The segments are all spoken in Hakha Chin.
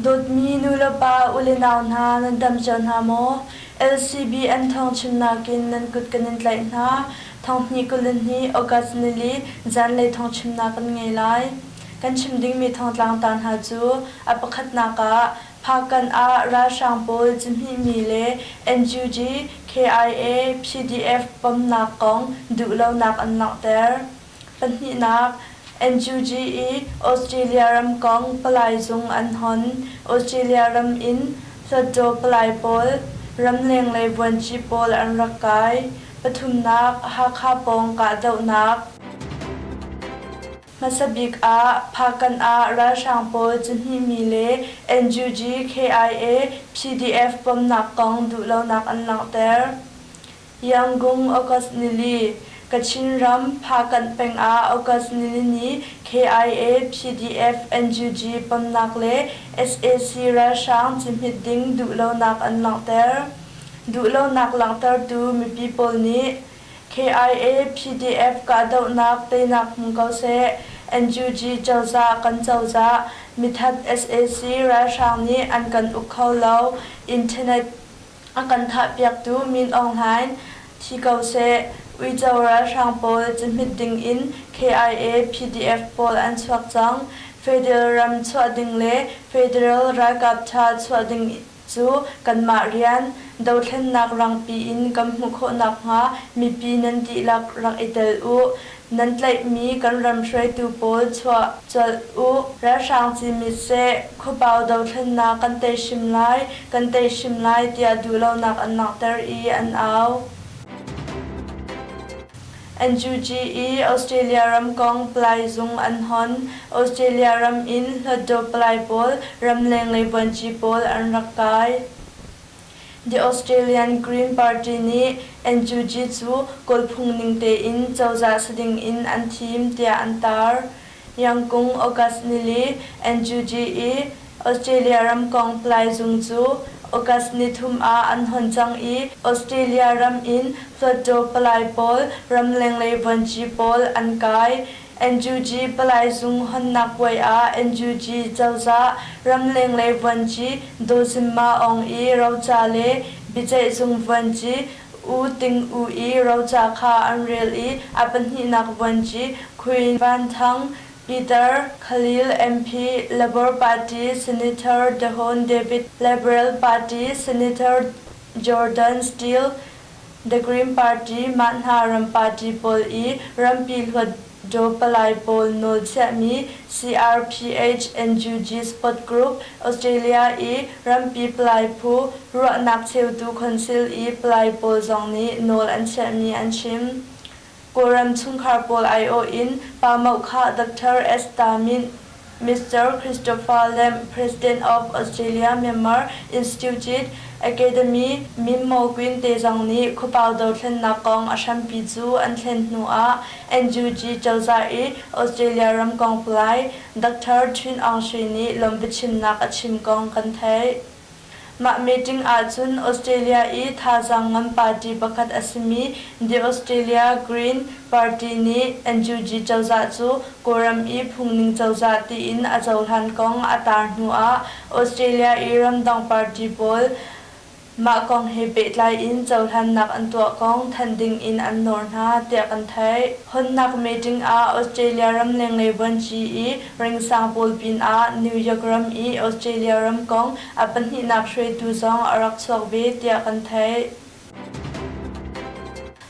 Dawtmi nulepa ulenau hna nan dam cio hna maw? LCBN thawngchimnak in nan kut kan in tlaih hna. Thonghnih 22 August nili zanlei thawngchimnak kan ngei lai. Kan chim dingmi thawngtlang ta hna cu a pakhatnak ah Phakanh ah ralhrang pawl cihmihmi le NUG, KIA, PDF pomnak kong duhlonak an langhter. Pahnihnak, NUG i Australia ram kong palai zung an hon. Australia ram in Hluttaw palai pawl, ramleng lei vuanci pawl an rak kai. Pathumnak, Hakha pawng kahdohnak. Hmasa bik ah Phakanh ah ralhrang pawl cihmihmi le NUG, KIA, PDF bawmhnak kong duhlonak an langhter. Yangon August nili, Kachin ram Phakanh peng ah August nilini KIA, PDF, NUG bawmhnak le sac ralhrang cihmit ding duhlonak an langhter. Duhlonak langhtertu mipi pawl nih KIA PDF kahdohnak teinak hmu ko seh. NUG cozah kan cozah mithat sac ralhrang nih an kan uk kho lo. Internet a kan thahpiaktu Min Aung Hlaing thi ko seh. Uico ralhrang pawl cihmit ding in KIA PDF pawl an chuak cang. Federal ram chuah ding le Federal ralkap tha chuah ding cu kanmah rian, dothlennak rangpi in kan hmuh khawh nakhnga mipi nan dihlak rak i tel u. Nan tlaihmi kan ram hruaitu pawl chuah colh u. Ralhrang cimit seh, khuapau dothlennak kan tei hrim lai, kan tei hrim lai tiah duhlonak an langhter i an au. NUG i Australia ram kong palai zung an hon. Australia ram in Hluttaw palai pawl, ramleng lei vuanci pawl an rak kai. The Australian Green Party nih NUG cu Kawl phung ning tein cozah si ding in an thim tiah an tar. Yangkung August nili NUG i Australia ram kong palai zung cu August nithum ah an hon cang i Australia ram in Hluttaw palai pawl, ramleng lei vuanci pawl an kai. NUG palai zung honnak puai ah NUG cozah ramleng lei vuanci Daw Zin Ma Aung i roca le biaceihzung vuanci U Ting U i roca kha an rel i a pahnihnak vuanci Queen Van Thang Peter Khalil MP, Labour Party Senator Dehon David, Liberal Party Senator Jordan Steele, The Green Party mah hna ram party pawl i rampi hluatdaw palai pawl nawl chiahmi CRPH NUG Sport Group Australia i rampi palai phu ruahnak cheutu council i palai pawl zong nih nawl an chiahmi an chim. Kawlram chungkhar pawl aiawh in Pa Moh-khah Doctor S. Ta Mint, Mister Christopher Lamb, President of Australia Myanmar Institute Academy Min Mo Kwin te zong nih khuapau dothlennak kong a hrampi cu an thlen hnu ah NUG cozah i Australia ram kong palai Doctor Thin Aung Shwe nih lawmh biachimnak a chim kong kan theih. Mah meeting ahcun Australia i thazaang ngan party pakhat a simi The Australia Green Party nih NUG cozah cu Kawlram i phungning cozah tiin a cohlan kong a taar hnu ah Australia i ramdang party pawl Mah kong he pehtlai in cohlannak an tuah kong thanh ding in an nawr hna tiah kan theih. Honnak meeting ah Australia ramleng lei vuanci i ringsang pawl pinah New York ram i Australia ram kong a pahnihnak hruaitu zong a rak chuak ve tiah kan theih.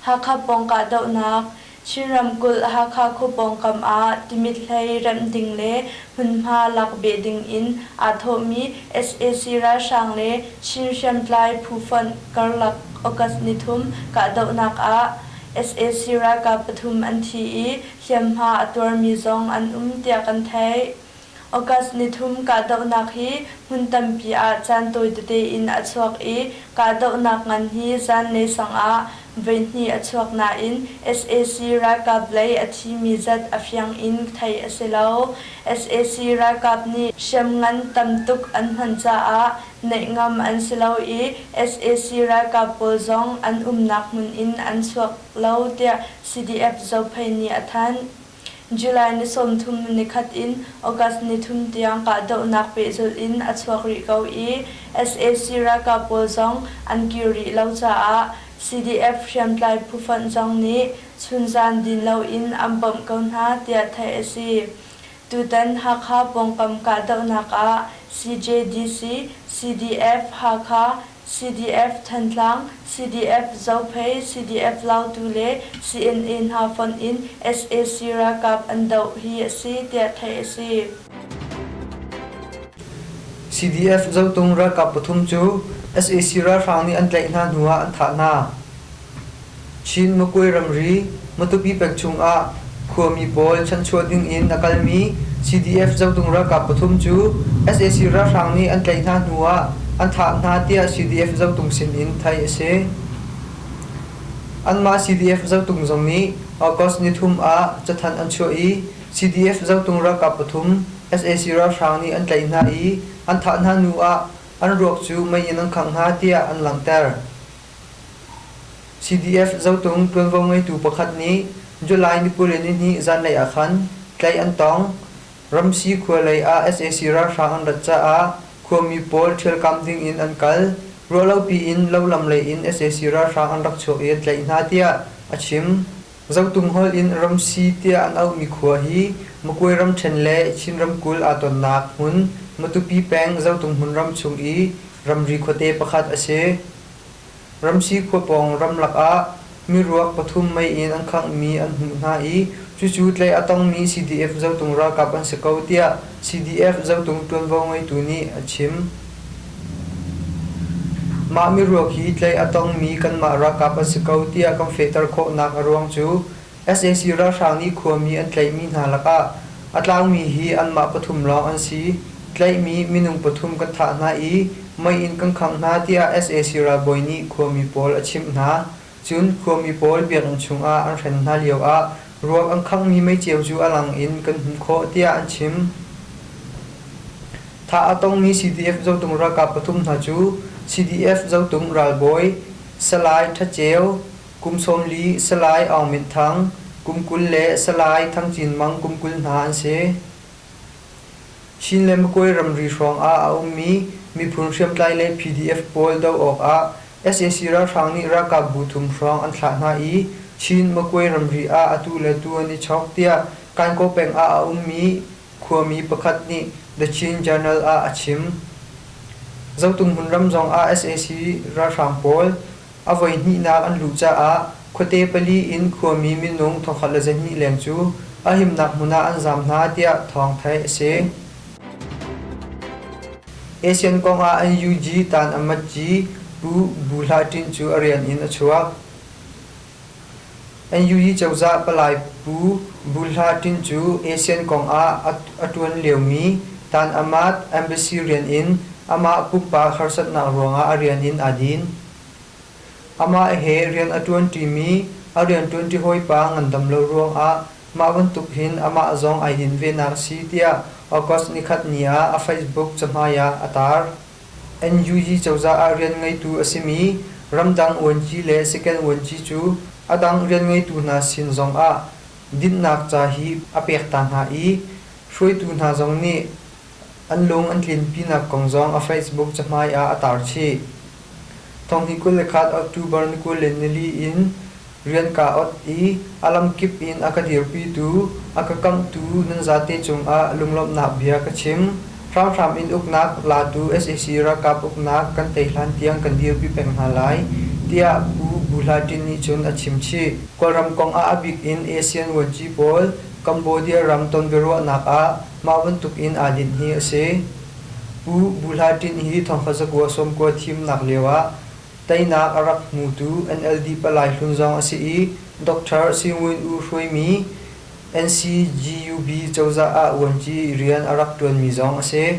Hakha pawng kahdohnak Chin ramkulh Hakha khua pawngkam ah Timit hlei remh ding le hmunhma lak beh ding in aa thawhmi sac ralhrang le Chin hriamtlai phu fonh karlak August nithum kahdohnak ah sac ralkap pathum an thi i hliamhma a tuarmi zong an um tiah kan theih. August nithum kahdohnak hi hmun tampi ah caan tawi tete in a chuak i kahdohnak ngan hi zanlei sang ah voihnih a chuak nain sac ralkap lei a thimi zat a fiang in theih a si lo. Sac ralkap nih hriamngan tam tuk an hman caah naihngam an si lo i sac ralkap pawl zong an umnak hmun in an chuak lo tiah CDF Zophei nih a thanh. July ni 31 in August ni 3 tiang kahdohnak pehzulh in a chuak rih ko i sac ralkap pawl zong an kir rih lo caah CDF hriamtlai phufonh zong nih chunzan din loin an bawmh ko hna tiah theih a si. Tutan Hakha pawngkam kahdohnak ah CJDC, CDF Hakha, CDF Thantlang, CDF Zophei, CDF Lautu le CNA hna fonh in sac ralkap an doh hi a si tiah theih a si. CDF Zotung ralkap pathum cu sac ralhrang nih an tlaih hna hnu ah an thah hna. Chin Makwe ramri Matupi peng chungah khuami pawl chanchuah dingin a kalmi CDF Zotung ralkap pathum cu sac ralhrang nih an tlaih hna hnu ah an thah hna tiah CDF Zotung sin in theih a si. Anmah CDF Zotung zong nih August nithum ah cathanh an chuah i CDF Zotung ralkap pathum sac ralhrang nih an tlaih hna i an thah hna hnu ah an ruak cu mei in an khangh hna tiah an langhter. CDF Zotung ṭuanvo ngeitu pakhat nih July ni 22 zanlei ah khan tlaih an tong. Ramsi khua lei ah sac ralhrang an rat caah khuami pawl ṭhialkam ding in an kal. Ruahlopi in lolam lei in sac ralhrang an rak chuak i an tlaih hna tiah a chim. Zotung holh in Ramsi tiah an auhmi khua hi Makwe ramṭhen le Chin ramkulh aa tonnak hmun Matupi peng Zotung hmunram chung i ramri khuate pakhat a si. Ramsi khua pawng ramlak ah miruak pathum mei in an khanghmi an hmuh hna i cucu tlaih a tongmi CDF Zotung ralkap an si ko tiah CDF Zotung ṭuanvo ngeitu nih a chim. Mah miruak hi tlaih a tongmi kanmah ralkap an si ko tiah kan fehter khawhnak a ruang cu sac ralhrang nih khuami an tlaihmi hna lakah a tlaumi hi anmah pathum lawng an si. Tlaihmi minung pathum kan thah hna i mei in kan khangh hna tiah sac ralbawi nih khuami pawl a chimh hna. Cun khuami pawl biakinn chungah an hren hna lioah ruak an khanghmi meiceu cu a lang in kan hmuh khawh tiah an chim. Thah a tongmi CDF Zotung ralkap pathum hna cu CDF Zotung ralbawi Salai Tha Ceu, kum 40, Salai Aung Myint Thang, kum 20 le Salai Thang Cin Mang kum 20 hna an si. Chin le Makwe ramri hrawng ah a ummi miphun hriamtlai le PDF pawl doh awkah sac ralhrang nih ralkap bu thum hrawng an thlah hna i Chin Makwe ramri ah atu le tu an i chawk tiah Kankaw peng ah a ummi khuami pakhat nih The Chin Journal ah a chim. Zotung hmunram zong ah sac ralhrang pawl a voi hnihnak an luh caah khuate pali in khuami minung 1200 leng cu a himnak hmun ah an zaam hna tiah thawng theih a si. ASEAN kong ah NUG Tan Amatji Pu Bu Hla Ṭin cu a rian in a chuak. NUG cozah palai Pu Bu Hla Ṭin cu ASEAN kong ah a ṭuan liomi Tan Amat Embassy rian in amah pumpak harsatnak ruangah a rian in aa din. Amah he rian a ṭuanṭimi a rianṭuanṭi hawipa ngandam lo ruangah mah bantuk hin amah zong ai din venak a si tiah August nikhat ni ah a Facebook cahmai ah a tar. NUG cozah ah rian ngeitu a simi ramdang vuanci le second vuanci cu a dang rian ngeitu hna sin zongah dinhnak ca hi a pek ta hna i hruaitu hna zong nih an lung an tlinpinak kong zong a Facebook cahmai ah a tar chih. Thonghnih 21 October ni 24 in rian kaa ot i a lamkip in a ka dirpitu, a ka kamhtu nan zate cungah lunglawmhnak bia ka chim. Hramhram in uknak latu sac ralkap uknak kan tei hlan tiang kan dirpi peng hna lai, tiah Pu Bu Hla Ṭin nih cun a chim chih. Kawlram kong ah a bik in ASEAN vuanci pawl Cambodia ram tonbiaruahnak ah mah bantuk in aa dinh hi a si. Pu Bu Hla Ṭin hi thonghra zakua sawmkua thimnak lioah teinak a rak hmutu NLD palai hlun zong a si i Dr. Sing Win U hruaimi NCGUB cozah ah vuanci rian a rak ṭuanmi zong a si.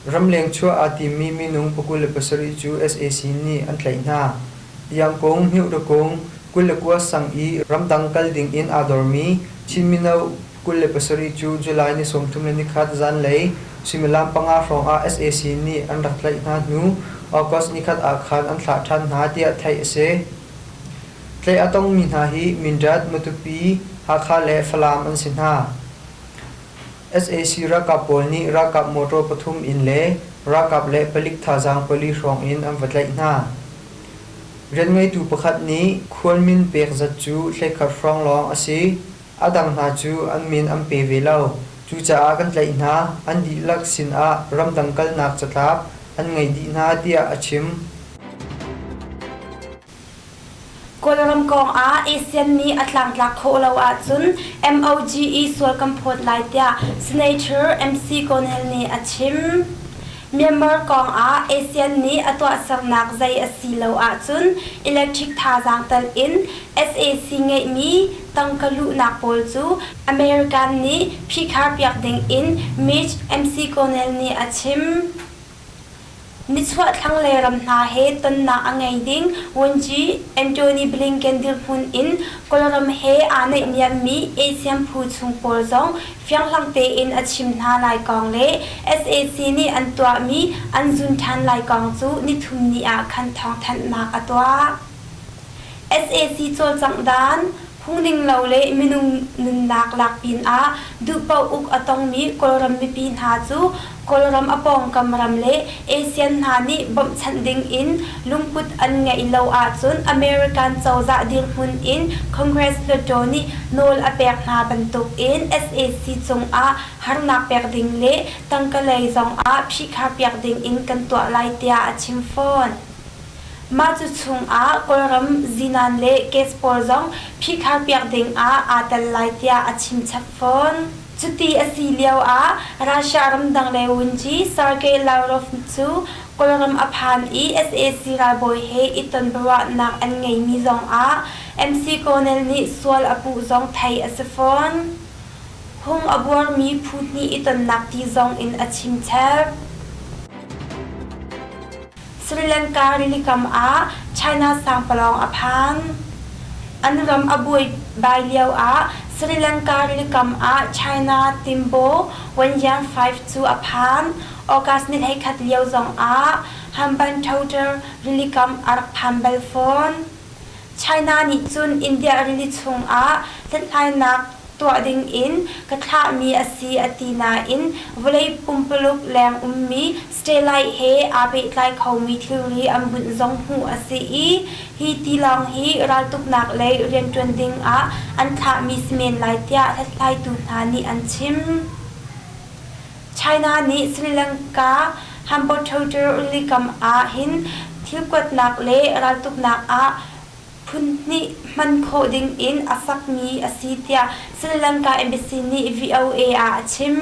Ramleng chuah aa timmi minung 27 cu sac nih an tlaih hna. Yangkung, Hniuhdakung, 29 sang i ramdang kal ding in aa dormi Chin mino 27 cu July ni 31 zanlei suimilam panga hrawng ah sac nih an rak tlaih hna hnu August nikhat ah khan an thlah ṭhan hna tiah theih a si. Tlaih a tongmi hna hi Mindat, Matupi, Hakha le Falam an si hna. Sac ralkap pawl nih ralkap motor pathum in le ralkap le palik thazaang pali hrawng in an va tlaih hna. Rianngeitu pakhat nih khualmin pek zat cu 11 hrawng lawng a si. A dang hna cu an min an pe ve lo. Cucaah kan tlaih hna. An dihlak sinah ramdang kalnak catlap an ngei dih hna tiah a chim. Kawlram kong ah ASEAN nih a tlangtlak khawh lo ahcun MOGE sual kan phawt lai tiah Senator McConnell nih a chim. Myanmar kong ah ASEAN nih a tuahsernak zei a si lo ahcun electric thazaang tal in sac ngeihmi tangka luhnak pawl cu American nih phihkharpiak ding in Mitch McConnell nih a chim. Nichuah thlanglei ram hna he tonnak a ngei ding Vuanci Antony Blinken dirhmun in Kawlram he aa naihniammi ASEAN phu chung pawl zong fianghlang tein a chim hna lai kong le sac nih an tuahmi an zun ṭhan lai kong cu nithumni ah khan thawngthanhnak a tuah. Sac cawlcangh dan, phungning lo le minung nunnak lak pinah duhpaoh uk a tongmi Kawlram mipi hna cu Kawlram a pawngkam ram le ASEAN hna nih bawmhchanh dingin lungput an ngeih lo ahcun American cozah dirhmun in Congress Hluttaw nih nawl a pek hna bantukin sac cungah harnak pek ding le tangka lei zongah phihkharpiak dingin kan tuah lai tiah a chim fawn. Mah cu chungah Kawlram zinan le gas pawl zong phihkharpiak dingah aa tel lai tiah a chimchap fawn. Cuti a si lioah Russia ramdang lei vunci Sergei Lavrov cu Kawlram a phan i sac ralbawi he i ton biaruahnak an ngeimi zongah McConnell nih sual a puh zong theih a si fawn. Phung a buarmi phu hnih i tonnak ti zong in a chimchap. Sri Lanka rilikam ah China sangpalawng a phan. An ram a buaibai lioah Sri Lanka rilikam ah China Timbo Wenyang 5 cu a phan. August ni 11 lio zongah Hambantota rilikam a rak phan bal fawn. China nih cun India rili chungah hlathlainak tuah dingin ka thlahmi a si a ti nain vawlei pumpuluk leng ummi satellite he aa pehtlai khomi thilri an bunh zong hmuh a si i hi tilawng hi raltuknak lei rianṭuan dingah an thlahmi si men lai tiah hlathlaitu hna nih an chim. China nih Sri Lanka Hambantota rilikam ah hin thil kuatnak le raltuknak ah phunhnih hman khawh dingin a sakmi a si tiah Sri Lanka Embassy nih VOA ah a chim.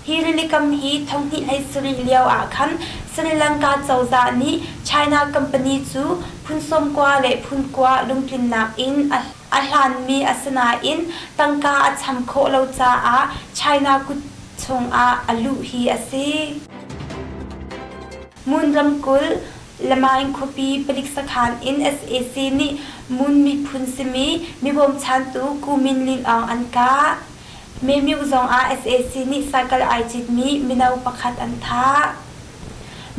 Hi rilikam hi 2017 lio ah khan Sri Lanka cozah nih China company cu phun 90 le phun 9 lungtlinnak in a a hlanmi a si nain tangka a cham khawh lo caah China kut chungah a luh hi a si. Mun ramkulh Lamaing khuapi palik sakhan in sac nih Mun miphun simi mibawmchantu Ku Min Lin Aung an kah. Memyuh zongah sac nih cycle ai citmi mino pakhat an thah.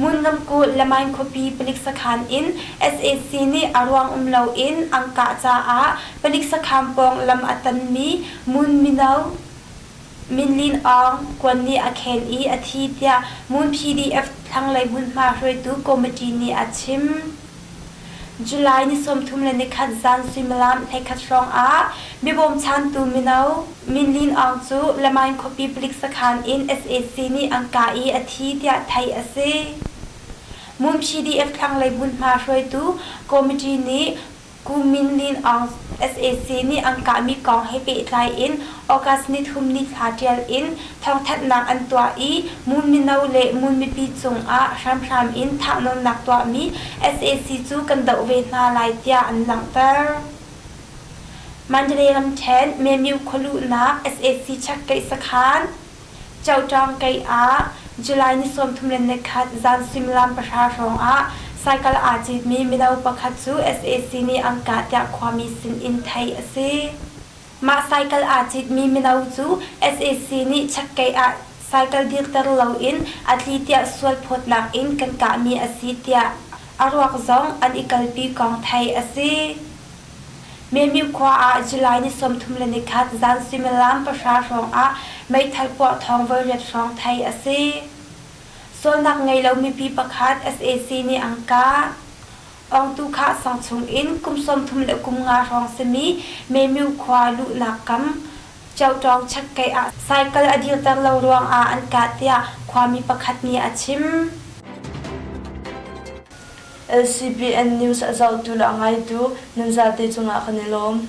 Mun ramkulh Lamaing khuapi palik sakhan in sac nih a ruang um loin an kah caah palik sakhan pawng lam a tanmi Mun mino Min Lin Aung kuan nih a khen i a thi tiah Mun PDF thlanglei hmunhma hruaitu committee nih a chim. July ni 31 zan suimilam 11 hrawng ah mibawmchantu mino Min Lin Aung cu Lamaing khuapi palik sakhan in sac nih an kah i a thi tiah theih a si. Mun PDF thlanglei hmunhma hruaitu committee nih Ku Min Lin Aung sac nih an kahmi kong he pehtlai in August nithum nithla ṭial in thawngthanhnak an tuah i Mun mino le Mun mipi cungah hramhram in thahnawnnak tuahmi sac cu kan doh ve hna lai tiah an langhter. Mandalay ramṭhen Memyu khualuhnak sac chakkeih sakhan Coṭawng keih ah July ni 31 zan suimilam 9 hrawng ah cycle aa citmi mino pakhat cu sac nih an kah tiah khuami sinin theih a si. Mah cycle aa citmi mino cu sac nih chakkeih ah cycle dirter loin a tli tiah sualphawtnak in kan kahmi a si tiah a ruak zong an i kalpi kong theih a si. Memyu khua ah July ni 31 zan suimilam 9 hrawng ah meithal puah thawng voiriat hrawng theih a si. Sualnak ngei lo mipi pakhat sac nih an kah. Awngtu Khah sang chung in kum 35 hrawng simi Memyu khua luhnak kam Cotawng chakkeih ah cycle a dirter lo ruangah an kah tiah khuami pakhat nih a chim. LCBN News a zohtu le a ngaitu nan zate cungah kan i lawm.